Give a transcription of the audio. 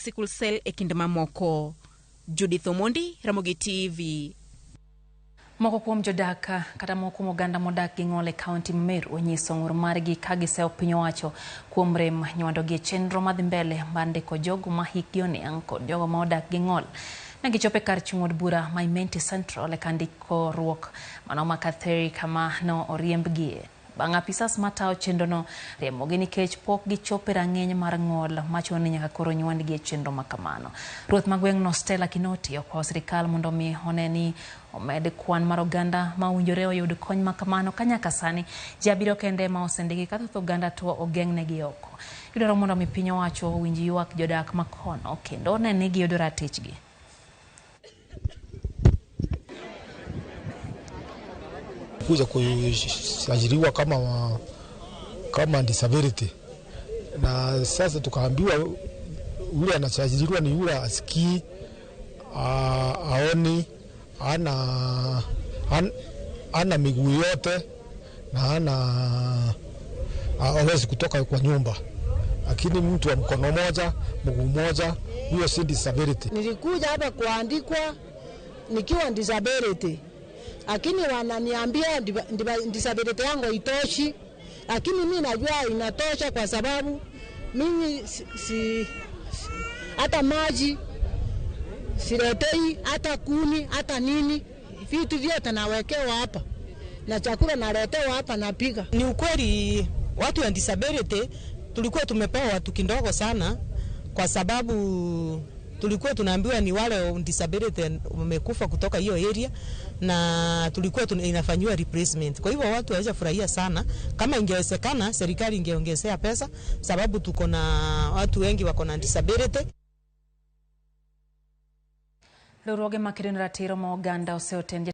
sickle cell e kind mamoko. Judith Omondi, Ramogi TV. Moko kuom jodak kata moko kuom oganda modak gi ng'ol e kaunti ma Meru onyiso ng'ur margi ka giseyo piny owacho kuom rem nywandogi e chenro madhi mbele mar ndiko jogo ma hikgi oniang' kod jogo ma odak gi ng'ol. Ne gichopo e kar chung' od bura ma Imenti Central e kar ndikoruok mano ma Katheri kama no oriembgie. Bang' apisas matayo chenrono riembogi nikech pok gichopo e rang'iny mar ng'ol machuno ni nyaka koro nywandgi e chenro ma kamano. Ruoth ma gweng'no Stella Kinoti okwayo sirikal mondo mi one ni omed kwan mar oganda ma owinjore oyud kony ma kamano ka nyaka sani ji abiriyo kende ema osendiki ka thoth oganda to ogeng'negi oko. Gidwaro mondo mi piny owacho owinj ywak jodak ma kono kendo one ni giyudo ratichgi. Kuja kusajiliwa kama disability, na sasa tukaambiwa yule anasajiliwa ni yule asikii, aoni, ana miguu yote na hawezi kutoka kwa nyumba, lakini mtu wa mkono moja mguu moja huyo si disability. Nilikuja hapa kuandikwa nikiwa disability, lakini wananiambia disability yangu haitoshi, lakini mimi najua inatosha kwa sababu mimi si hata maji siletei, hata kuni, hata nini, vitu vyote nawekewa hapa na chakula naletewa hapa napika. Ni ukweli watu wa disability tulikuwa tumepewa watu kidogo sana, kwa sababu tulikuwa tunaambiwa ni wale disability wamekufa kutoka hiyo area na tulikuwa inafanywa replacement. Kwa hivyo watu hawajafurahia sana. Kama ingewezekana serikali ingeongezea pesa, sababu tuko na watu wengi wako na disability. Riwruoge makedo ne ratiro ma oganda oseoten.